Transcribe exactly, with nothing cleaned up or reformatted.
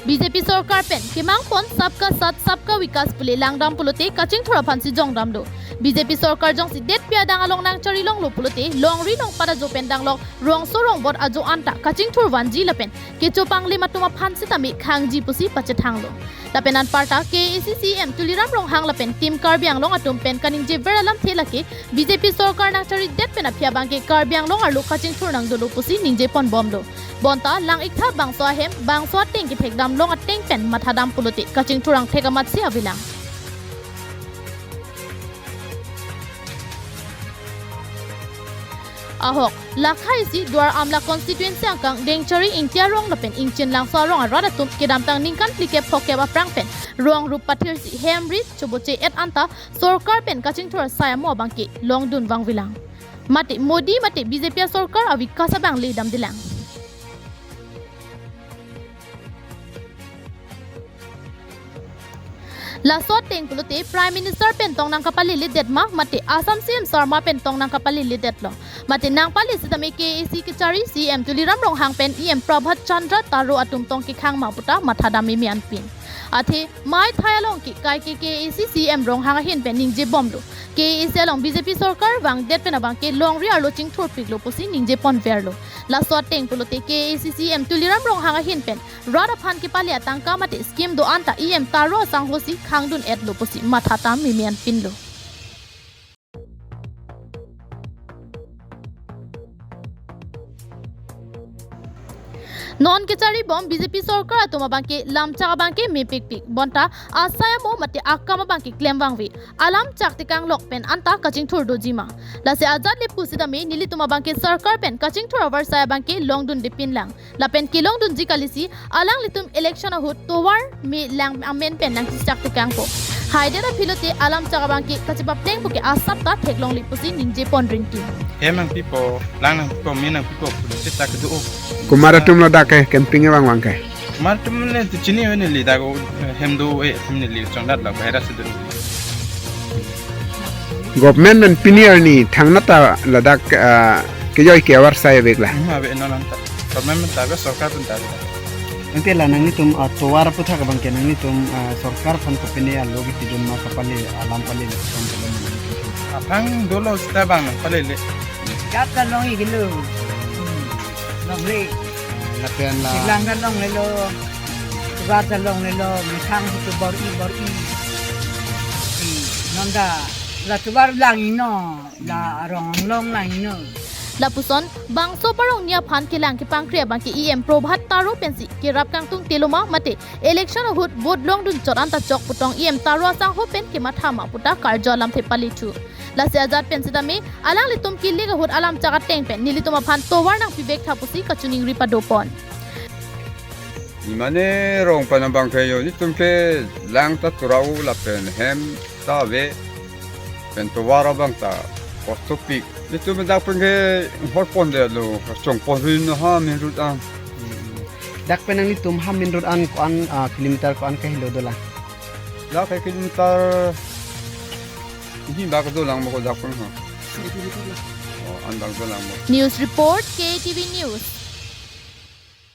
B J P sorkar pen kemangpon Sabka Saath Sabka Vikas pu le langdam pulote kachingthur aphansi jongdamlo. B J P sorkar jongsi detpi adang along nangchari longlo pulote longri longpat ajo pen danglok rongso rongbot ajo anta kachingthur vanji lapen kecho panglim atum aphan sitame khangji pusi pachethanglo. Lapen anparta K A A C C E M Tuliram Ronghang lapen Team Karbi Anglong atum pen kaningjever alamthe lake B J P sorkar nangcharidet pen aphi abangke Karbi Anglong arlo kachingthur nangdolo pusi ningjeponbomlo. Bonta lang-iktha bangso ahem bangso ateng kethekdam long ateng pen mathadam pulote kachingthur angthek amatsi avelang. Ahok, lakha isi Duar Amla constituency angkang Dengchari, Ingti arong lapen Ingchin Langso arong arat atum kedamtang ningkan phlikep phokep aphrang pen rong rup pathirsi hem rit choboche-et anta sorkar pen kachingthur asai amo abangke longdun vangvelang. Mate Modi mate B J P asorkar avikas abang le damdelang. Laso ateng pulote Prime Minister pen tong nangkapaleledet ma, mate Assam C M Sarma pen tong nangkapaleledetlo. Mate nangpale sitame K A A C kechari C M Tuliram Ronghang pen E M Prabhat Chandra Taro atum tong kekhang ma puta mathadam mimi anpin. Athe maithai along ke kaike K A A C C E M Ronghang ahin pen ningjebomlo. K A A C along B J P sorkar vangdet pen abangke longri arlo chingthurpiklo pusi ningjeponverlo. Laso ateng pulote K A A C C E M Tuliram Ronghang ahin pen rat aphan kepale atangka mate scheme do-an ta E M Taro asanghosi khangdun-etlo pusi mathatam mimi anpinlo. Non kecharibom B J P sorkar atum abangke lamchak abangke mepikpik. Bonta asai amo mate akam abangke klemvangve. Alamchak tekanglok pen anta kachingthur doji ma. Lasi ajat le pusitame nelitum abangke sorkar pen kachingthur avarsai abangke longdundepinlang. Lapen kelongdunji kalisi alanglitum election ahut tovar me lang amen pen nangchechak tekangpo. Haidet aphi lote alamchak abangke kachepaplengpo ke asap ta theklongle pusi ningjeponringti. Hem nangpipo, lang nangpipo, me nangpipo pulote ta kedo-o. Komat atum ladak ke campaign vangvang ke? Komat atum le tu chini we neli dak o, hem do-e, hem neli chongdat la bahera si do. Government pen pini arni thangnat ta ladak, ah, kejoi ke avarsai avek la. Hmm, ave non anta. Government ta ave, sorkar pen ta ave. Ante la nanglitum, ah, tovar aputhak abangke nanglitum, ah, sorkar aphan kopine alo kepidun ma kapale alam pale le kapale ma? Aphan dolo sita bang nangpalele. Gap ta long-ik lo. Hmm. Longle. Lapen la. Lang ta longlelo. Tovar ta longlelo. Methang tu bor-i bor-i. Hmm. Non ta la tovar lang-iknon. La arong long lang-iknon. Lapuson, bangso parong ni aphan kelang kepangkri abangke E M Prabhat Taro pensi kerap kangtung teloma mate election ahut vote longdun chot anta chok putong E M Taro asangho pen kematha ma puta karjo alamthe palithu. Lasi ajat pen sitame, alanglitum kilik ahut alamchak ateng pen nelitum aphan tovar nangpivektha pusi kachiningri padopon. Mane rong panambang ke yo, nelitum ke lang ta turau lapen hem ta ave, pen tovar abang ta kostopik. Nelitum dak pen ke horpondetlo, chongpon hui no ha main road an. Dak pen nanglitum ha main road an ko-an, ah, kilometer ko-an kahelo dolang? Dak ke kilometer hini bak dolang mo ko dak pen ha. Oh, an bak dolang mo. News report, K T V News.